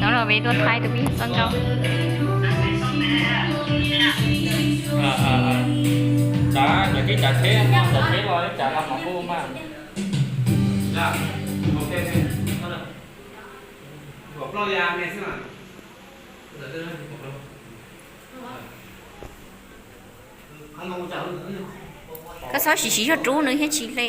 Nov los peb tuaj thaij tus me nyuam txoj nkauj. Tsav, cov tsheb, cov tsheb los tsav los mov npub mas. Koj txhob siv siv zog rub nws thiab tsis hle.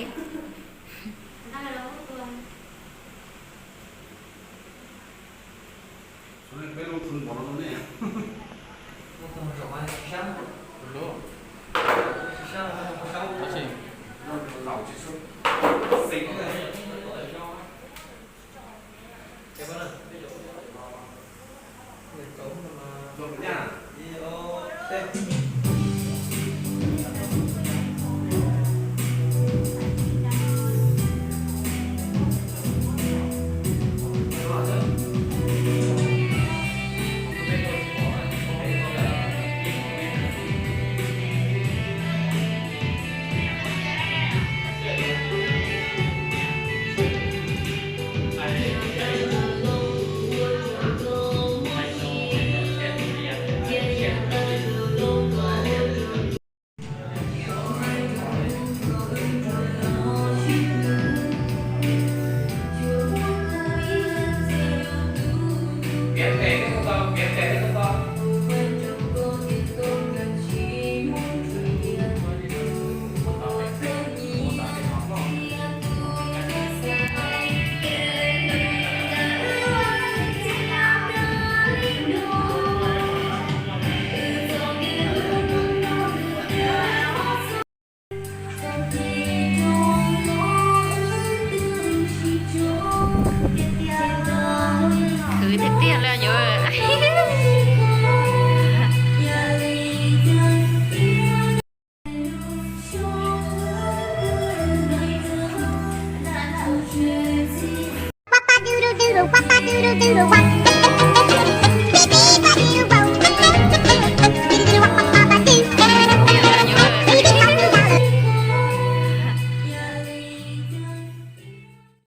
Khwv tiag tiag li yom.